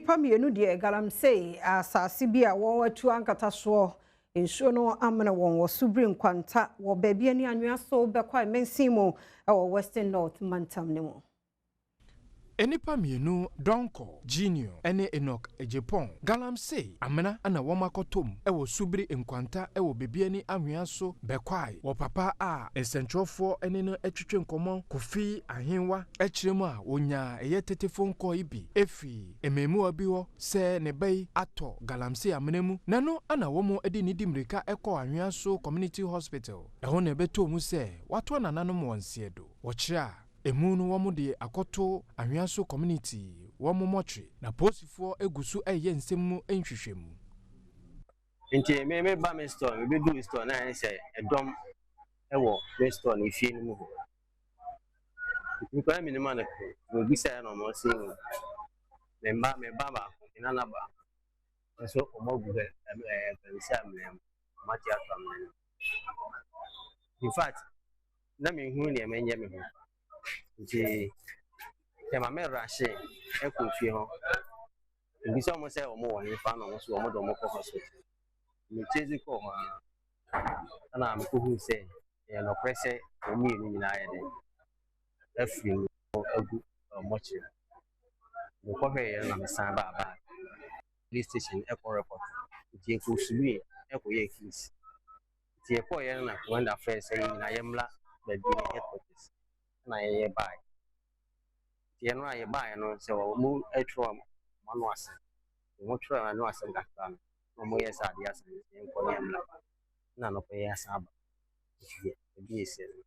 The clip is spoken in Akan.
Nnipa mmienu deɛ galamsey asase bi a wɔatu ankata soɔ nsuo no amene wɔn wɔ Subiri Nkwanta wɔ baabi ne anwea so bɛkɔ mansin mu wɔ Western North mantam no mu. Nnipa mmienu, Donkor Junior ne Enoch Agyapong, galamsey amena na wɔn akɔtɔ mu wɔ Subiri Nkwanta wɔ Bibiani Anhwea so Bɛkwae wɔ papa a nsɛntwerɛfoɔ ne no twetwe nkɔmmɔ Kofi Ahenwa kyerɛ mu a wɔnyaa ɛyɛ tetefo nkɔɔ yi bi firi mmaamua bi hɔ sɛ ne ba yi atɔ galamsey amena mu na ɛno na wɔn de ne di mmirika kɔɔ Anhwea so Community Hospital. Ɛhɔ na ɛbɛtɔɔ mu sɛ watoa nananom wɔn nseɛ do. Wɔkyerɛ a emu no wɔn de akɔto Anhwea so Community wɔn mortuary na polisifoɔ egu so ɛreyɛ nsɛm mu nhwehwɛmu. Nti me me ba me store, me bɛduru store na ayɛ sɛ ɛdɔm ɛwɔ me store no efie no mu hɔ. Nti nkwadaa mi nim ano ko obisaeɛ na ɔmo se me mba, me ba baako, me nana baako nso ɔmo agu hɛ ɛɛ galamsey amena mu, ɔmo ate ato amena no mu. In fact, na menhunu nea menyɛ me ho, nti ɛma me rush ɛkɔ fie hɔ ebisa ɔmo sɛ ɔmo wɔ hefa na ɔmo so ɔmo de ɔmo kɔ hospital. Mekyɛ dzi kɔɔ hɔ ara ɛna mekɔhuu sɛ ɛyɛ nokorɛ sɛ wɔn mmienu nyinaa yɛ dɛ afiri mu agu mortuary. Mekɔhwɛeɛ na mesan baa back police station ɛkɔ report, nti yɛkɔ Subiri ɛkɔyɛɛ case. Nti yɛkɔɔyɛ no na commander frɛ sɛ yɛn nyinaa yɛmmra baabi ne headquarters na yɛyɛ baeɛ. Nti ɛno a yɛbaeɛ no sɛ wɔn twerɛ wɔn ano asɛm, wɔn twerɛ wɔn ano asɛm kakra no na wɔyɛ sɛ adeɛ asa, nti yɛnkɔ ne yɛmmra na anɔpa yi asan aba. Nti ebi esi no.